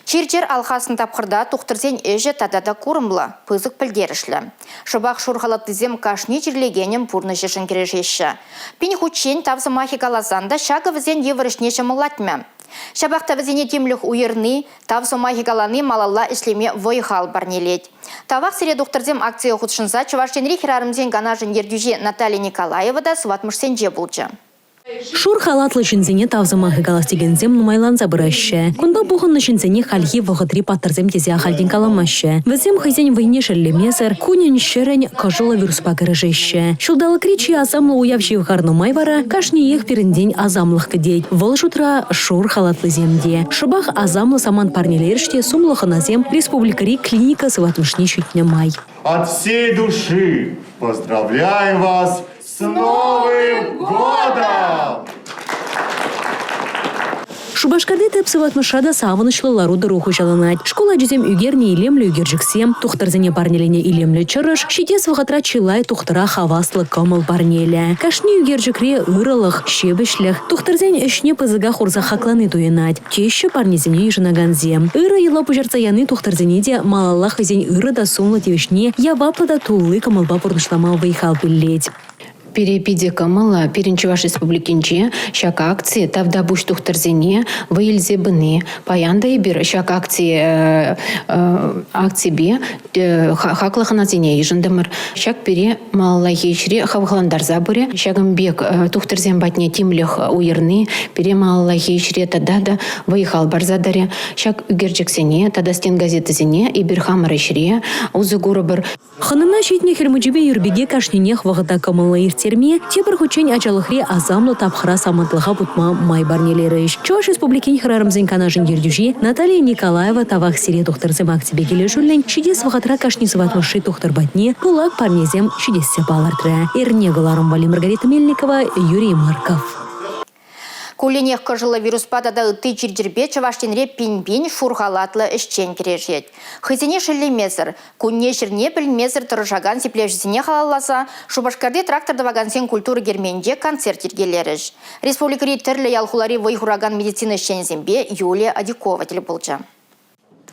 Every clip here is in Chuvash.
Чир-чӗр алхаснӑ тапхӑрта тухтӑрсен ӗҫӗ тата та курӑмлӑ, пысӑк пӗлтерӗшлӗ. Шӑпах шур халатлисем кашни чирлекенӗн пурнӑҫӗшӗн кӗрешеҫҫӗ. Пин хутчен тав сӑмахӗ каласан та ҫакӑ вӗсен йывӑр ӗҫне ҫӑмӑллатмӗ. Ҫапах та вӗсене тимлӗх уйӑрни, тав сӑмахӗ калани малалла ӗҫлеме вӑй-хал парнелет. Тавах сире тухтӑрсем акцие хутшӑнса Чӑваш Енри хӗрарӑмсен канашӗн ертӳҫи Наталья Николаева та сыватмӑшсенче пулчӗ. Шур халатлӑ ҫынсене тав сӑмахӗ калас текенсем нумайланса пыраҫҫӗ. Кунта пухӑннӑ ҫынсене хальхи вӑхӑтри паттӑрсем тесе ахальтен каламаҫҫӗ. Вӗсем хӑйсен вӑйне шеллемесӗр кунӗн-ҫӗрӗн кӑшӑллӑ вируспа кӗрешеҫҫӗ. Ҫулталӑкри чи асамлӑ уяв ҫывхарнӑ май вара кашниех пирӗнтен асамлӑх кӗтет. Вӑл шутра шур халатлисем те. Шӑпах асамлӑ самант парнелерӗҫ те сумлӑ хӑнасем республикӑри клиника сыватмӑшне ҫитнӗ май. От всей души поздравляем вас с Новым годом! Шупашкарти тӗп сыватмӑшра та савӑнӑҫлӑ лару-тӑру хуҫаланать. Шкул ачисем ӳкернӗ илемлӗ ӳкерчӗксем, тухтӑрсене парнеленӗ илемлӗ чӑрӑш ҫитес вӑхӑтра чылай тухтӑра хаваслӑ кӑмӑл парнелӗ. Кашни ӳкерчӗкре ырӑлӑх, ҫепӗҫлӗх, тухтӑрсен ӗҫне пысӑка хурса хаклани туйӑнать, теҫҫӗ парнесене йышӑнакансем. Ырӑ йӑла пуҫарса яни тухтӑрсене те малалла хӑйсен ырӑ та сумлӑ тивӗҫне яваплӑ та тулли кӑмӑлпа пурнӑҫлама вӑй-хал пиллет. Пире питӗ кӑмӑллӑ, пирӗн Чӑваш Республикинче ҫак акци «Тавтапуҫ тухтӑрсене» вӑй илсе пыни. Паян та эпир ҫак акци акципе хаклӑ хӑнасене йышӑнтӑмӑр. Ҫак пире малаллахи ӗҫре хавхалантарса пырӗ. Ҫакӑн пек тухтӑрсем патне тимлӗх уйӑрни пире малаллахи ӗҫре тата та вӑй-хал парса тӑрӗ. Ҫак ӳкерчӗксене тата стенгазетӑсене эпир хамӑр ӗҫре усӑ курӑпӑр. Хӑнана ҫитнӗ Хӗл Мучипе Юрпике кашнинех вӑхӑта кӑмӑллӑ ирттерме, тепӗр хутчен ачалӑхри асамлӑ тапхӑра самантлӑха путма май парнелерӗҫ. Чӑваш Республикин хӗрарӑмсен канашӗн ертӳҫи Наталья Николаева тавах сире тухтӑрсем акципе килӗшӳллӗн ҫитес вӑхӑтра кашни сыватмӑшри тухтӑр патне пылак парнесем ҫитессе палӑртрӗ. Эрне кӑларӑм валли Маргарита Мельникова, Юрий Марков. Кулленех кӑшӑллӑ вируспа тата ытти чир-чӗрпе Чӑваш Енре пин-пин шур халатлӑ ӗҫчен кӗрешет. Хӑйсене шеллемесӗр, кунне-ҫӗрне пӗлмесӗр тӑрӑшакан сиплевҫӗсене халалласа Шупашкарти трактор тӑвакансен культура керменӗнче концерт йӗркелерӗҫ. Республикӑри тӗрлӗ ял-хулари вӑй хуракан медицина ӗҫченӗсемпе Юлия Адюкова тӗл пулчӗ.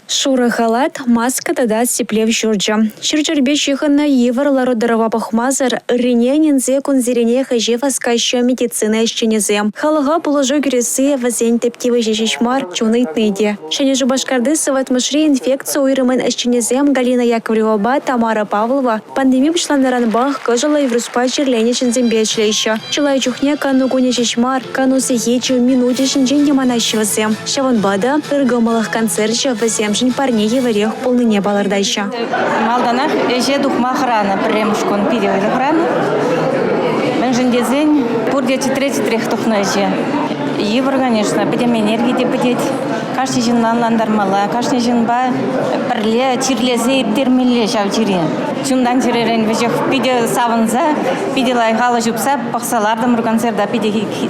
Шурӑ халат, маска тата сиплев ҫурчӗ. Чир-чӗрпе ҫыхӑннӑ йывӑр лару-тӑрӑва пӑхмасӑр ыррине ӗненсе кунсеренех ӗҫе васкаҫҫӗ медицина ӗҫченӗсем. Халӑха пулӑшу кӳресси вӗсен тӗп тивӗҫӗ ҫеҫ мар, чун ыйтни те. Ҫӗнӗ Шупашкарти сыватмӑшри инфекци уйрӑмӗн ӗҫченӗсем Галина Яковлевӑпа Тамара Павлова пандеми пуҫланнӑранпах кӑшӑллӑ вируспа чирленӗ ҫынсемпе ӗҫлеҫҫӗ. Чылай чухне кану кунӗ ҫеҫ мар, кану сехечӗ, минучӗ ҫинчен те манаҫҫӗ вӗсем. Ҫавӑнпа та ыркӑмӑллӑх концерчӗ вӗсемшӗн парне евӗрех пулнине палӑртаҫҫӗ. Малтанах ӗҫе тухма хӑранӑ пӗрремӗш кун питӗ вӑйлӑ хӑранӑ. Мӗншӗн тесен пурте чӗтре-чӗтрех тухнӑ ӗҫе. Йывӑр, конечно, пӗтӗм энерги те пӗтет. Кашни ҫынна ӑнлантармалла, кашни ҫынпа пӗрле чирлесе ирттермелле ҫав чире. Чунтан-чӗререн веҫех питӗ савӑнса, питӗ лайӑх алӑ ҫупса пӑхса лартӑмӑр концерта. Питӗ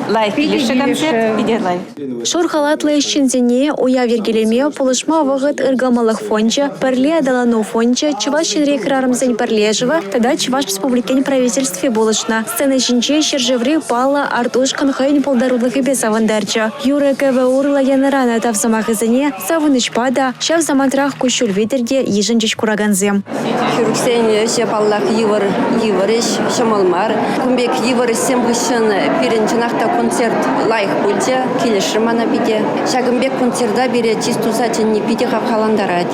лайӑх килӗшрӗ концерт, питӗ лайӑх. Шур халатлӑ ӗҫченсене уяв йӗркелеме пулӑшма вӑхӑт ыркӑмӑллӑх фончӗ, Пӗрле аталану фончӗ, Чӑваш Енри хӗрарӑмсен пӗрлешӗвӗ тата Чӑваш Республикин Правительстви пулӑшнӑ. Сцена ҫинче ҫӗршыври паллӑ арт-ушкӑн хӑйӗн пултарулӑхӗпе савӑнтарчӗ. Юрӑ-кӗвӗ урлӑ янӑранӑ тав сӑмахӗсене савӑнӑҫпа та, ҫав самантрах куҫҫуль витӗр те йышӑнчӗҫ куракансем. Хирургсен ӗҫӗ, паллах, йывӑр, йывӑр ӗҫ, ҫӑмӑл мар. Кун пек йывӑр ӗҫсем хыҫҫӑн пирӗн чӑнах та концерт лайӑх пулчӗ, килӗшрӗ мана питӗ. Ҫакӑн пек концерта пире чыс туса чӗнни питӗ хавхалантарать.